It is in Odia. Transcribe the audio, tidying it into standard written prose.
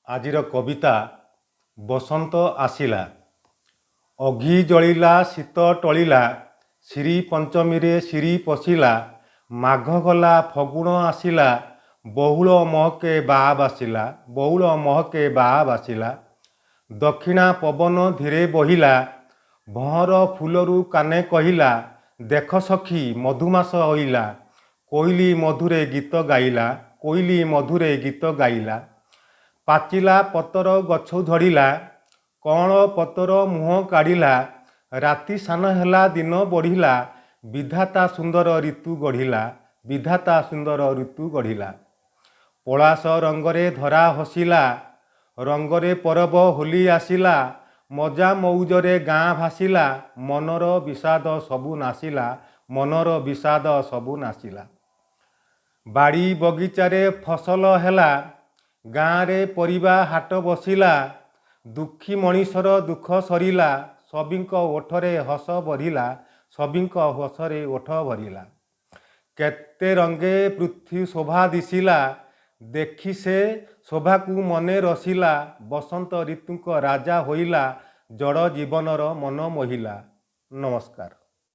ଆଜିର କବିତା ବସନ୍ତ ଆସିଲା। ଅଘି ଜଳିଲା, ଶୀତ ଟଳିଲା, ଶିରୀ ପଞ୍ଚମୀରେ ଶିରୀ ପଶିଲା। ମାଘ ଗଲା, ଫଗୁଣ ଆସିଲା, ବହୁଳ ମହକେ ବା ବାସିଲା, ବହୁଳ ମହକେ ବା ବାସିଲା। ଦକ୍ଷିଣା ପବନ ଧୀରେ ବହିଲା, ଭଅଁର ଫୁଲରୁ କାନେ କହିଲା, ଦେଖ ସଖୀ ମଧୁମାସ ଅଇଲା। କୋଇଲି ମଧୁରେ ଗୀତ ଗାଇଲା, କୋଇଲି ମଧୁରେ ଗୀତ ଗାଇଲା। ପାଚିଲା ପତର ଗଛ ଝଡ଼ିଲା, କଅଁଳ ପତର ମୁହଁ କାଢ଼ିଲା। ରାତି ସାନ ହେଲା, ଦିନ ବଢ଼ିଲା, ବିଧାତା ସୁନ୍ଦର ଋତୁ ଗଢ଼ିଲା, ବିଧାତା ସୁନ୍ଦର ଋତୁ ଗଢ଼ିଲା। ପଳାଶ ରଙ୍ଗରେ ଧରା ହସିଲା, ରଙ୍ଗରେ ପରବ ହୋଲି ଆସିଲା। ମଜା ମଉଜରେ ଗାଁ ଭାସିଲା, ମନର ବିଷାଦ ସବୁ ନାଶିଲା, ମନର ବିଷାଦ ସବୁ ନାଶିଲା। ବାଡ଼ି ବଗିଚାରେ ଫସଲ ହେଲା, ଗାଁରେ ପରିବା ହାଟ ବସିଲା। ଦୁଃଖୀ ମଣିଷର ଦୁଃଖ ସରିଲା, ସଭିଙ୍କ ଓଠରେ ହସ ଭରିଲା, ସଭିଙ୍କ ହସରେ ଓଠ ଭରିଲା। କେତେ ରଙ୍ଗେ ପୃଥ୍ୱୀ ଶୋଭା ଦିଶିଲା, ଦେଖି ସେ ଶୋଭାକୁ ମନେ ରସିଲା। ବସନ୍ତ ଋତୁଙ୍କ ରାଜା ହୋଇଲା, ଜଡ଼ ଜୀବନର ମନ ମୋହିଲା। ନମସ୍କାର।